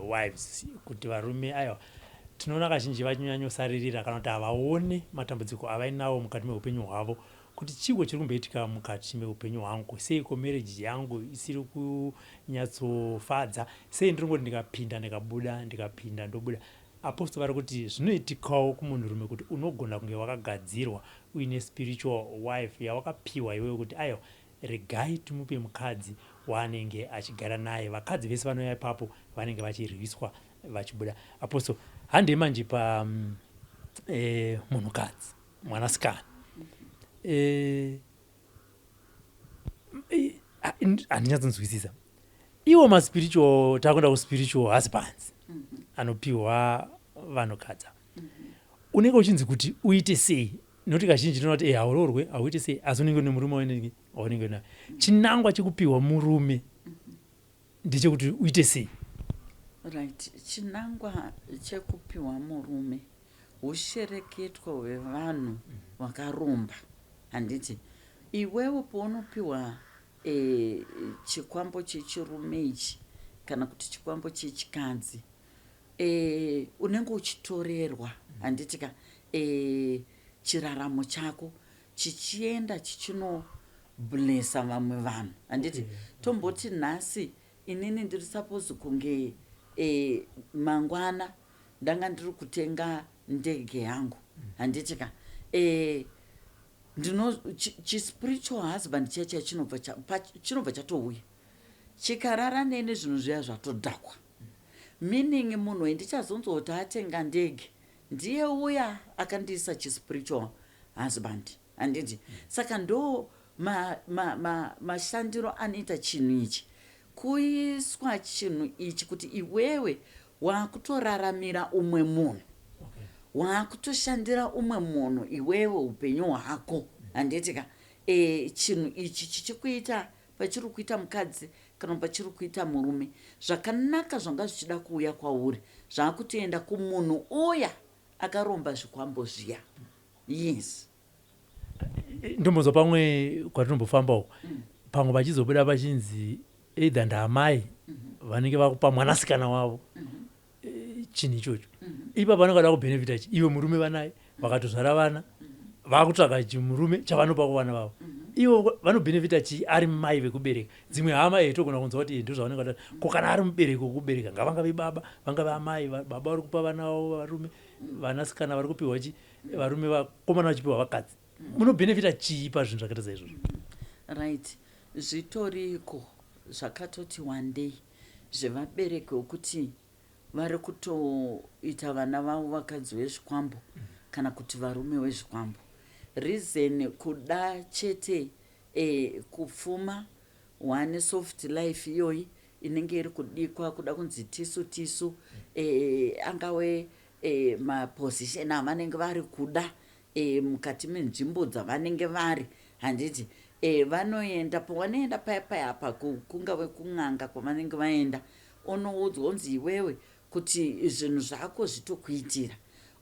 wives, kuti varume, aiwa, tinoona kazhinji vachinyanyosaririra kana kuti havaoni matambudziko avainawo mukati meupenyu hwavo, kuti chiiko chiri kumboitika mukati meupenyu hwangu, seiko marriage yangu isiri kunyatsofadza, sei ndiri ngoti ndikapinda ndikabuda, ndikapinda ndobuda. Apostle vari kuti zvinoitikawo kumunhurume, kuti unogona kunge wakagadzirwa uine spiritual wife yawakapiwa iwewe, kuti aiwa, regai timupe mukadzi waanenge achigara naye. Vakadzi vese vanouya ipapo vanenge vachirwiswa vachibuda. Apostle, handei manje pa munhukadzi, mwanasikana. Handinyatsonzwisisa iwo maspiritual, takuenda kuspiritual husbands anopiwa vanhukadzi. Unenge uchinzi kuti uite sei? Nokuti kazhinji tinoona kuti haurorwe, hauite sei, asi unenge une murume waunenge unaye. Chinangwa chekupiwa murume ndechekuti uite sei? Right, chinangwa chekupiwa murume hushereketwa hwevanhu vakaromba, handiti? Iwewo paunopiwa chikwambo chechirume ichi kana kuti chikwambo chechikadzi, unenge uchitorerwa, handiti ka? Chiraramo chako chichienda chichinoblessa vamwe vanhu, handiti? Tomboti nhasi inini ndiri suppose kunge mangwana ndanga ndiri kutenga ndege yangu, handiti ka? Ndino chispiritual husband chacha chinobva chatouya chikarara neni, zvinhu zviya zvatodhakwa, meaning munhu wendichazonzwa kuti atenga ndege ndiye uya akandiisa chispiritual husband, handiti? Saka ndo mashandiro anoita chinhu ichi, kuiswa chinhu ichi kuti iwewe waakutoraramira umwe munhu, waakutoshandira umwe munhu iwewe upenyu hwako, handiti ka? Chinhu ichi chichikuita pachiri kuita mukadzi kana pachiri kuita murume, zvakanaka zvanga zvichida kuuya kwauri zvaakutoenda kumunhu uya akaromba zvikwambo zviya, yes. Ndombonzwa pamwe kwatinombofamba uko, pamwe vachizobuda vachinzi either ndaamai vanenge vakupa mwanasikana wavo chinhu ichocho. Ipa vanenge vada kubhenefita chi iwe murume vanaye, vakatozvara vana, vakutsvaga chimurume chavanopa kuvana vavo. Ivo vanobhenefita chii ari mai vekubereka? Dzimwe hama togona kunzwa kuti ndo zvavanenge vada. Ko kana ari mubereki wekubereka, ngavangave baba, vangave amai, baba vari kupa vana vavo varume, vanasikana vari kupiwa chi varume, vakomana vachipiwa vakadzi, munobhenefita chii pazvinhu zvakaita saizvozvo? Right, zvitoriko zvakatoti wandei zvevabereki wekuti vari kutoita vana vavo vakadzi vezvikwambo kana kuti varume vezvikwambo. Reason kuda chete kupfuma, one soft life iyoyi. inenge iri kudikwa kuda kunzi tisu tisu e, angawe e, maposition avanenge vari kuda e, mukati menzvimbo dzavanenge vari handiti e, vanoenda pavanoenda paya paya apa kungave kun'anga kwavanenge vaenda unoudzwa unzi iwewe kuti zvinhu zvako zvitokuitira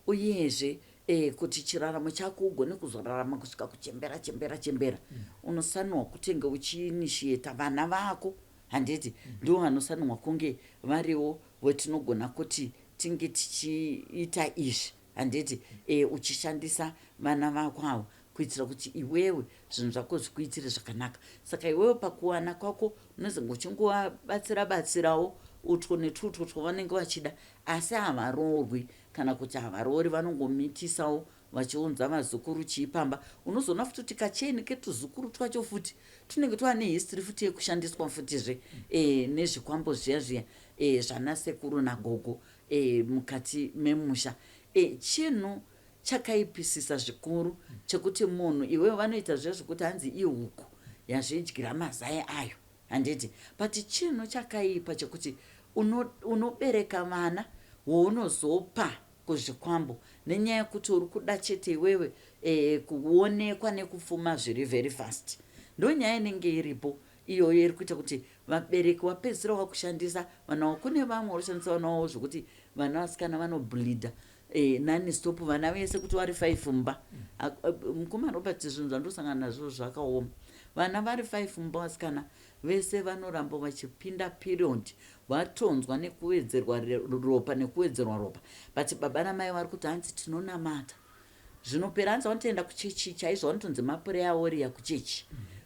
uyezve e, kuti chiraramo chako ugone kuzorarama kusvika kuchembera chembera chembera unosanirwa kutenge uchiinitiata vana vako handiti ndivo vanosanirwa kunge variwo wetinogona kuti tinge tichiita izvi handiti e, uchishandisa vana vako avo kuitira kuti iwewe zvinhu zvako zvikuitire zvakanaka saka iwewe pakuwana kwako unozenge uchingovabatsira batsirawo utwo netutwo twavanenge vachida asi havaroorwi kana kuti havaroori vanongomitisawo vachiunza vazukuru chiipamba unozoona futi kuti kacheni ketuzukuru twacho futi tunenge twava nehistory futi yekushandiswa futizve e, nezvikwambo zviya zviya e, zvana sekuru nagogo e, mukati memusha e, chinhu chakaipisisa zvikuru chekuti munhu iwewe vanoita zviya zvekuti hanzi ihuku yazvidyira mazai ayo handiti but chinhu chakaipa chekuti unobereka uno vana wounozopa kuzvikwambo nenyaya yekuti uri kuda chete iwewe e, kuonekwa nekupfuma zviri very fast ndo nyaya inenge iripo iyoyo iri kuita kuti vabereki vapedzisira vakushandisa vana vavo kune vamwe vari kushandisa vana vavo zvokuti vana vasikana vanobleeda e, non-stop vana vese kuti vari five mumba mukoma robert zvinhu zvandosangana nazvo zvakaoma vana vari five mumba vasikana vese vanoramba vachipinda period vatonzwa nekuwedzerwa ropa nekuwedzerwa ropa but baba namai vari kuti hanzi tinonamata zvinopera hanzi vanotoenda kuchechi chaizvo vanotonzi maprayer warrior kuchechi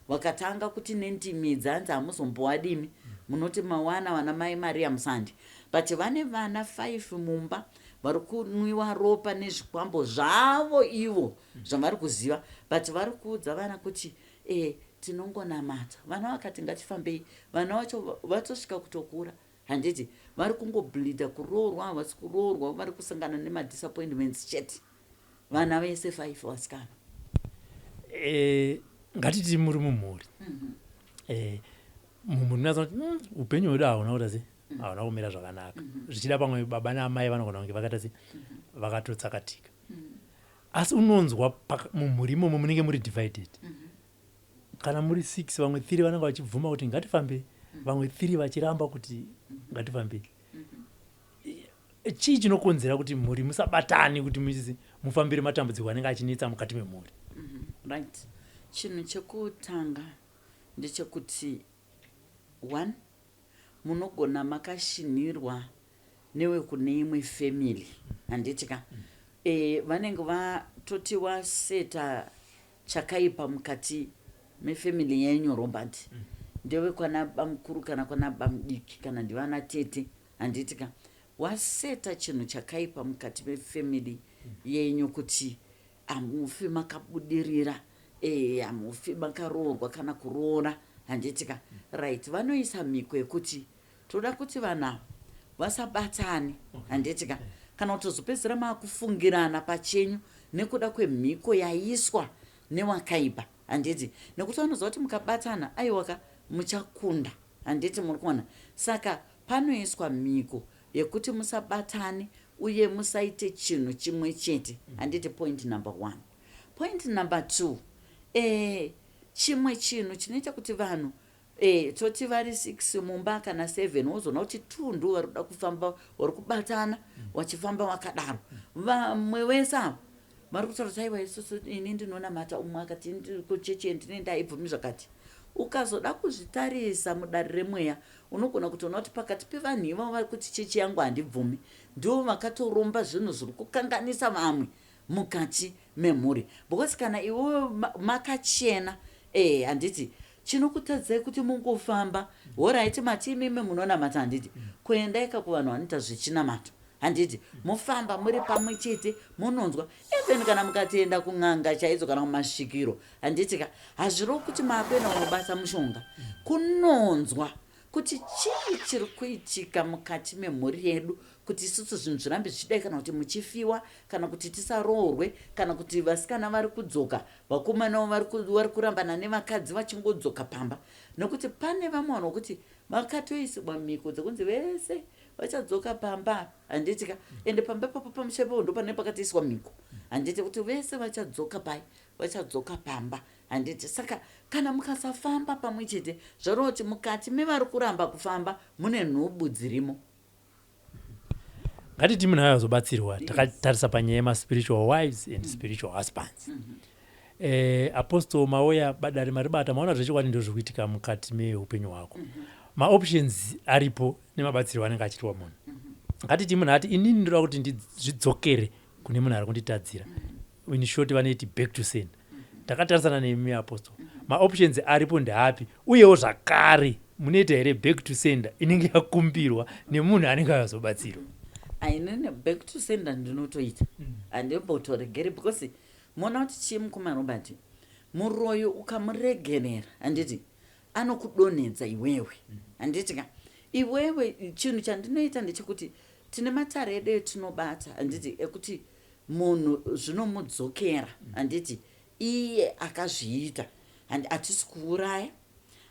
vakatanga kuti nendimi dzanzi hamuzombowadimi munoti mawana vana mai maria musandi but vane vana 5 mumba vari kunwiwa ropa nezvikwambo zvavo ivo zvavari kuziva but vari kuudza vana kuti e, tinongonamata vana vakati ngatifambei vana vacho vatosvika kutokura handiti vari kungobleeda kuroorwa havasi kuroorwa vari kusangana nemadisappointments chete vana vese 5 vasikana e, ngatiti muri mumhuri e, mumhuri munaza kuti upenyu hwedu hauna kuita sei hauna kumira zvakanaka zvichida pamwe baba naamai vanogona kunge vakaita sei vakatotsakatika asi unonzwa mumhuri imomo munenge muri divided kana muri 6 vamwe 3 vanenge vachibvuma kuti ngatifambei vamwe 3 vachiramba kuti ngatifambei chii chinokonzera kuti mhuri musabatani kuti mufambire matambudziko anenge achinetsa mukati memhuri right chinhu chekutanga ndechekuti one munogona makashinhirwa newekune imwe family handiti ka e, vanenge vatoti waseta chakaipa mukati mefamily yenyu robert ndewekwana bamukuru kana kwana bamudiki kana ndivana tete handiti ka waseta chinhu chakaipa mukati mefamily yenyu kuti hamufi makabudirira e, hamufi makaroorwa kana kuroora handiti ka right vanoisa mhiko yekuti toda kuti vanhu ava vasabatane handiti ka kana kutozopedzisira maakufungirana pachenyu nekuda kwemhiko yaiswa newakaipa handiti nekuti vanoziva kuti mukabatana aiwaka muchakunda handiti muri kuona saka panoiswa mhiko yekuti musabatane uye musaite chinhu chimwe chete handiti point number one point number two e, chimwe chinhu chinoita kuti vanhu e, toti vari 6 mumba kana 7 wozoona kuti two ndo vari kuda kufamba vari kubatana vachifamba vakadaro vamwe vese ava vari kutaura kuti aiwa isusu ini ndinonamata umwe akati kuchechi ndinoenda haibvumi zvakati ukazoda kuzvitarisa mudare remweya unogona kutoona kuti pakati pevanhu ivavo vari kuti chechi yangu handibvumi ndo vakatoromba zvinhu zviri kukanganisa vamwe mukati memhuri because kana iwewe makachena e handiti chinokutadzai kuti mungofamba alright mati imimi munonamata handiti kuendaika kuvanhu vanoita zvechinamato handiti mofamba muri pamwe chete munonzwa even kana mukatienda kun'anga chaidzo kana kumasvikiro handiti ka hazvirevo kuti maakuenda kunobasa mushonga kunonzwa kuti chii chiri kuitika mukati memhuri yedu Kuti isusu zvinhu zvirambe zvichidai, kana kuti muchifiwa, kana kuti tisaroorwe, kana kuti vasikana vari kudzoka, vakomanawo vari kurambana nevakadzi vachingodzoka pamba, nekuti pane vamwe vanhu vokuti vakatoisirwa mhiko dzekunzi vese vachadzoka pamba, handiti ka? Ende pamba ipapo, pamusha ipapo, ndo pane pakatoiswa mhiko, handiti, kuti vese vachadzoka pai, vachadzoka pamba, handiti? Saka kana mukasafamba pamwe chete, zvareva kuti mukati mevari kuramba kufamba mune nhubu dzirimo. Ngatiti munhu ayozobatsirwa, takatarisa panyaya yemaspiritual wives and spiritual husbands. Apostle Mauya, badare maribata, maona zvechokwadi ndo zviri kuitika mukati meupenyu hwako. Maoptions aripo nemabatsiro anenge achiitwa munhu. Ngatiti munhu ati, "Inini ndoda kuti ndizvidzokere kune munhu ari kunditadzira." In short, vanoiti back to sender. Ndakatarisana nemi, Apostle, maoptions aripo ndeapi? Uyewo zvakare, munoita here back to sender inenge yakumbirwa nemunhu anenge azobatsirwa? Ainini back to sender ndinotoita, handimbotoregeri, because muona kuti chii, mukoma Robert, muroyi ukamuregerera, handiti, anokudonhedza iwewe, handiti ka? Iwewe, chinhu chandinoita ndechekuti tine matare edu etinobata, handiti, ekuti munhu zvinomudzokera, handiti, iye akazviita. Hatisi kuuraya,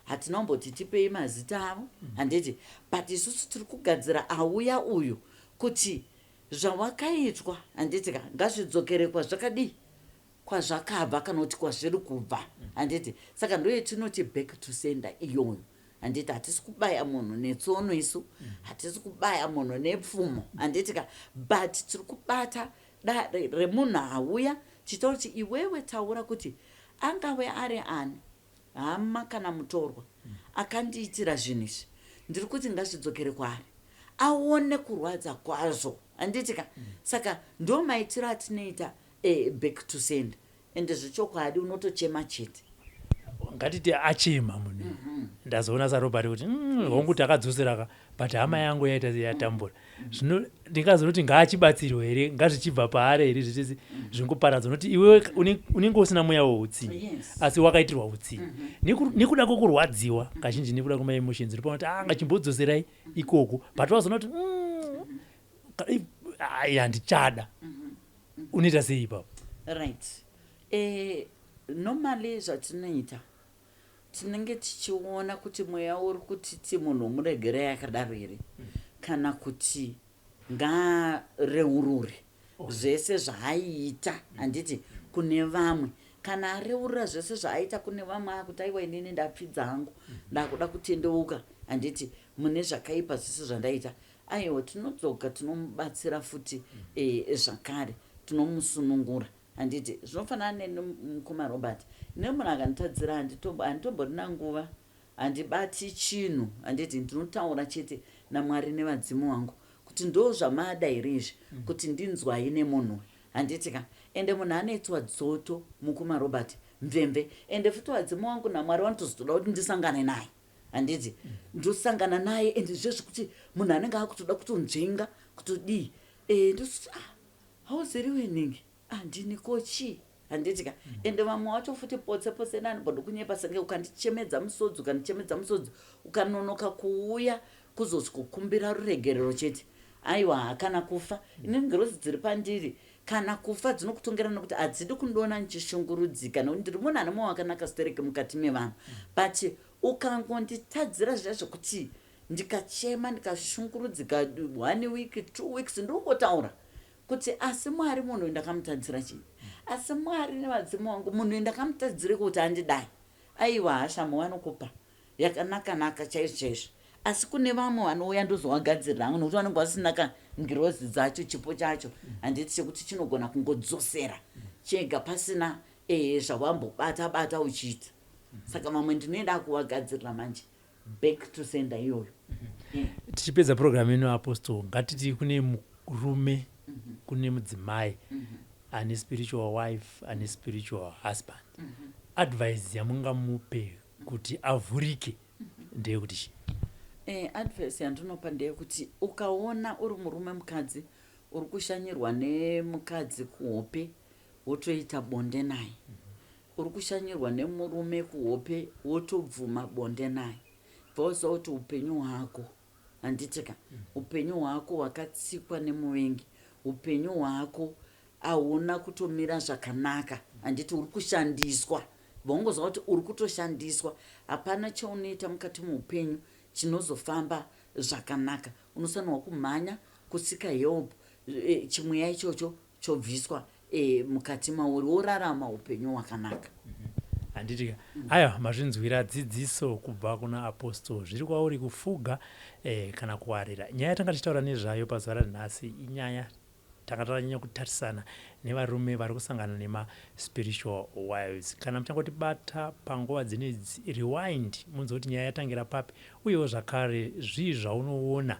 hatina kumboti tipei mazita avo, handiti, but isusu tiri kugadzira auya uyu kuti zvawakaitwa, handiti ka, ngazvidzokere kwazvakadii, kwazvakabva, kana kuti kwazviri kubva, handiti? Saka ndoyetinoti back to sender iyoyo, handiti? Hatisi kubaya munhu netsono isu, hatisi kubaya munhu nepfumo, handiti ka? But tiri kubata dare remunhu auya, tichitaura kuti iwewe taura kuti angave ari ani, hama kana mutorwa, akandiitira zvinhu izvi, ndiri kuti ngazvidzokere kwaari, aone kurwadza kwazvo, handiti ka? Saka ndo maitiro atinoita back to sender, ende zvechokwadi unotochema chete. Ngatiti achema munhu, ndazoona saRobert kuti hongu takadzosera ka, but hama yangu yaita yatambura. Zvino ndingazonoti ngaachibatsirwe here? Ngazvichibva paari here zvitisi zvingoparadzwa? Nokuti iwewe unenge usina mweya weutsinye, asi wakaitirwa utsinye. Nekuda kwokurwadziwa kazhinji, nekuda kwemaemotions, ndopana kuti ah, ngachimbodzoserai ikoko, but wazoona kuti ai, handichada. Unoita sei ipapo? Right, normally zvatinoita, tinenge tichiona kuti mweya uri kutiti munhu umuregerei akadaro here, kana kuti ngaareurure zvese zvaaiita, handiti, kune vamwe. Kana areurura zvese zvaaita kune vamwe, akuti, "Aiwa, inini ndapfidza hangu, ndakuda kutendeuka, handiti, mune zvakaipa zvese zvandaita," aiwa, tinodzoka, tinomubatsira futi zvakare tinomusunungura, handiti? Zvinofanana neni, mukoma Robert, nemunhu akanditadzira, handitomborina nguva, handibati chinhu, handiti? Ndinotaura chete naMwari nevadzimu vangu kuti ndo zvamada here izvi, kuti ndinzwai nemunhu, handiti ka? Ende munhu anoitwa dzoto, mukoma Robert, mvemve. Ende futi vadzimu vangu naMwari vanotozotoda kuti ndisangane naye, handiti? Ndosangana naye, ende zvezvekuti munhu anenge akutoda kutonzvenga, kutodii, ndosoti, "Ah, hauziriwe ningi? Ah, ndini kochi," handiti ka? Ende vamwe vacho futi potse potse nani bodo kunyepa, senge ukandichemedza musodzi, ukandichemedza musodzi, ukanonoka kuuya kuzosvikokumbira ruregerero chete, aiwa, hakana kufa. Ini ngirozi dziri pandiri, kana kufa dzinokutongera, nekuti hadzidi kundiona ndichishungurudzika, nekuti ndiri munhu ane mwoyo wakanaka stereke mukati mevanhu. But ukangonditadzira zviya zvekuti ndikachema, ndikashungurudzika one week, 2 weeks, ndinongotaura kuti, "Asi Mwari, munhu uyu ndakamutadzira chii? Asi Mwari nevadzimu vangu, munhu uyu ndakamutadzire kuti andidai?" Aiwa, hashamu vanokupa yakanaka naka chaizvo chaizvo. Asi kune vamwe vanouya, ndozovagadzirira hangu, nekuti vanenge vasina ka ngirozi dzacho, chipo chacho, handiti, chekuti chinogona kungodzosera chega pasina zvawambobata bata uchiita. Saka vamwe ndinoenda kuvagadzirira manje back to sender iyoyo. Tichipedza programu ino, Apostle, ngatiti kune murume, kune mudzimai ane spiritual wife, ane spiritual husband, advice yamungamupe kuti avhurike ndeyekuti chii? Advice yandinopa ndeyekuti ukaona uri murume, mukadzi, uri kushanyirwa nemukadzi kuhope, wotoita bonde naye, uri kushanyirwa nemurume kuhope, wotobvuma bonde naye, bva uziva kuti upenyu hwako. Handitika upenyu hwako hwakatsikwa nemuvengi, upenyu hwako hauna kutomira zvakanaka, handiti? Uri kushandiswa, vaungozva kuti uri kutoshandiswa. Hapana chaunoita mukati muupenyu chinozofamba zvakanaka. Unofanirwa kumhanya kuseeka help, chimweya ichocho chobviswa mukati mauri, worarama upenyu hwakanaka. Handitika? Aiwa, mazvinzwira dzidziso kubva kuna Apostle. Zviri kwauri kufuga kana kuwarira. Nyaya yatanga tichitaura nezvayo pazuva ranhasi inyaya tanga takanyanya kutarisana nevarume vari kusangana nemaspiritual wives. Kana muchangotibata panguva dzinedzi, rewind munzwe kuti nyaya yatangira papi, uyewo zvakare zvii zvaunoona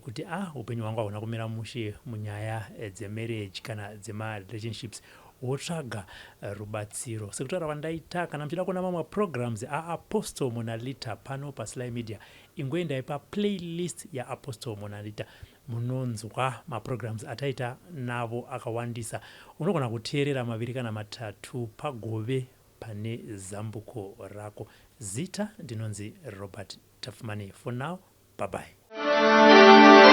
kuti a upenyu hwangu hauna kumira mushe munyaya dzemarriage kana dzemarelationships, wotsvaga rubatsiro. Sekutaura kwandaita, kana muchida kuona mamwe maprograms aApostle Monalita pano paSly Media, ingoendai paplaylist yaApostle Monalita, munonzwa maprograms ataita navo akawandisa. Unogona kuteerera maviri kana matatu pagove pane zambuko rako. Zita ndinonzi Robert Tafumani. For now, bye bye.